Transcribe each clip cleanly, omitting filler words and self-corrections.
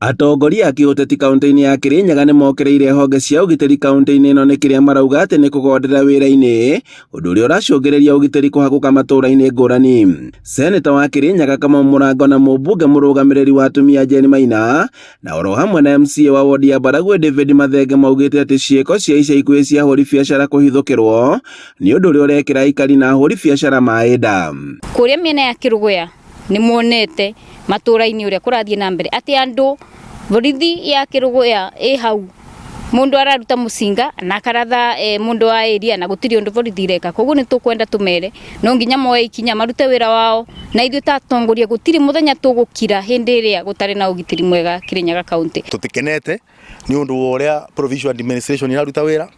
Atongoria a kĩũteti kaunti-inĩ ya Kirinyaga nĩ mokĩrĩire honge cia ũgitĩri kaunti-inĩ ĩno nĩ kĩrĩa marauga atĩ nĩ kũgondera wĩra-inĩ, ũndũ ũrĩa ũracũngĩrĩria ũgitĩri kũhagũka matũũra-inĩ ngũrani. Seneta wa Kirinyaga Kamau Mũrango na mũmbunge mũrũgamĩrĩri wa atumia Jane Maina na oro hamwe na MCA wa wodi ya Baragwi David Mathenge maugĩte atĩ ciĩko cia ica ikuhĩ cia ahũri biacara kũhithũkĩrwo nĩ ũndũ ũrĩa ũrekĩra aikari na ahũri biacara maĩ nda. Kũrĩa mĩena ya Kĩrũgũya nĩ muonete matũra-inĩ ũrĩa kũrathiĩ na mbere atĩ andũ borithi ya Kĩrũgũya ĩ hau mũndũ araruta mũcinga na akaratha mũndũ wa area na gũtirĩ ũndũ borithi ireka. Koguo nĩ tũkwenda tũmere no nginya moe ikinya marute wĩra wao na ithuĩ ta atongoria gũtirĩ mũthenya tũgũkira hĩndĩ ĩrĩa gũtarĩ na ũgitĩri mwega Kirinyaga County. Tũtikenete nĩ ũndũ wa ũrĩa provincial administration iraruta wĩra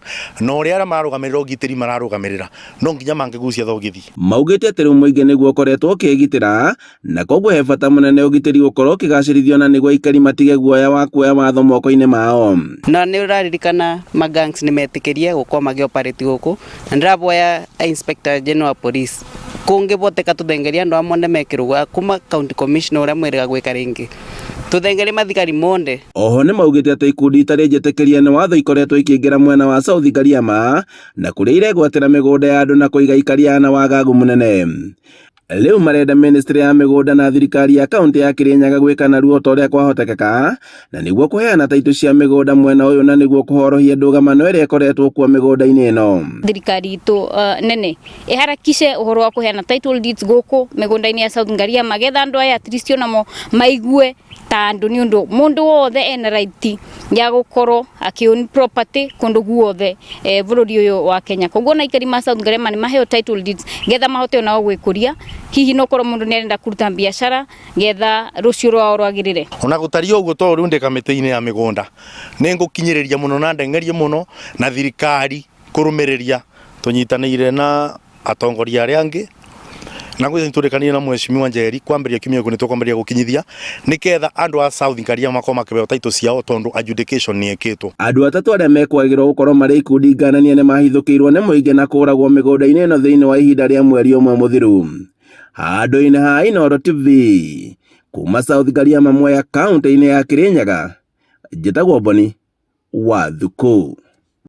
na ũrĩa arĩa mararũgamĩrĩra ũgitĩri mararũgamĩrĩra, no nginya mangĩgucia thogithi. Maugĩte atĩ rĩu mũingĩ nĩguo ũkoretwo ũkĩĩgitĩra na koguo he bata mũnene ũgitĩri gũkorwo ũkĩgacĩrithio na nĩguo aikari matige guoya wa kuoya watho moko-inĩ mao. Na nĩ ũraririkana ma gangs nĩ metĩkĩrie gũkorwo magĩ operate gũkũ na ndĩraboya Inspector General wa Police kũngĩboteka tũthengerie andũ aya monde me Kĩrũgũya kuma county commissioner ũrĩa mwĩrĩga gwĩka rĩngĩ tũthengerie mathigari monde. Oho nĩmaugĩte atĩ ikundi itarĩ njĩtĩkĩrie nĩ watho ikoretwo ikĩingĩra mwena wa South Ngariama na kũrĩa iregwatĩra mĩgũnda ya andũ na kũiga aikari aya na wagagu mũnene. Rĩu marenda ministry ya mĩgũnda na thirikari ya kaunti ya Kirinyaga gwĩka narua o ta ũrĩa kwahotekeka na nĩguo kũheana taitũ cia mĩgũnda mwena ũyũ na nĩguo kũhorohia ndũgamano ĩrĩa ĩkoretwo kuo mĩgũnda-inĩ ĩno. Thirikari itũ nene ĩharakishe ũhoro wa kũheana title deeds gũkũ mĩgũnda-inĩ ya South Ngariama getha andũ aya at least onamo maigue ta andũ nĩ ũndũ mũndũ wothe ena right ya gũkorwo akĩ own property kũndũ guothe bũrũri ũyũ wa Kenya. Koguo ona aikari ma South Ngariama nĩ maheo title deeds getha mahote onao gwĩkũria, hihi no korwo mũndũ nĩ arenda kũruta biacara getha rũciũ rwao rwagĩrĩre. Ona gũtariĩ ũguo tondũ rĩu ndĩ kamĩtĩ-inĩ ya mĩgũnda nĩ ngũkinyĩrĩria mũno na ndeng'erie mũno na thirikari kũrũmĩrĩria tũnyitanĩire na atongoria arĩa angĩ na ngwĩciria nĩtũrĩkanĩire na mheshimiwa Njeri kwambĩrĩria kiumia gĩkĩ nĩtũkwambĩrĩria gũkinyithia nĩketha andũ a South Ngaria makorwo makĩheo title ciao tondũ adjudication nĩ ĩkĩtwo. Andũ atatũ arĩa mekwagĩrwo gũkorwo marĩ ikundi ngananie nĩmahithũkĩirwo nĩ mũingĩ na kũragwo mĩgũnda-inĩ ĩno thĩinĩ wa ihinda rĩa mweri ũmwe mũthiru. Handũ-inĩ ha Inooro TV, kuma South Ngariama Mwea kaunti-inĩ ya Kirinyaga, njĩtagwo Boni wa Thukũ.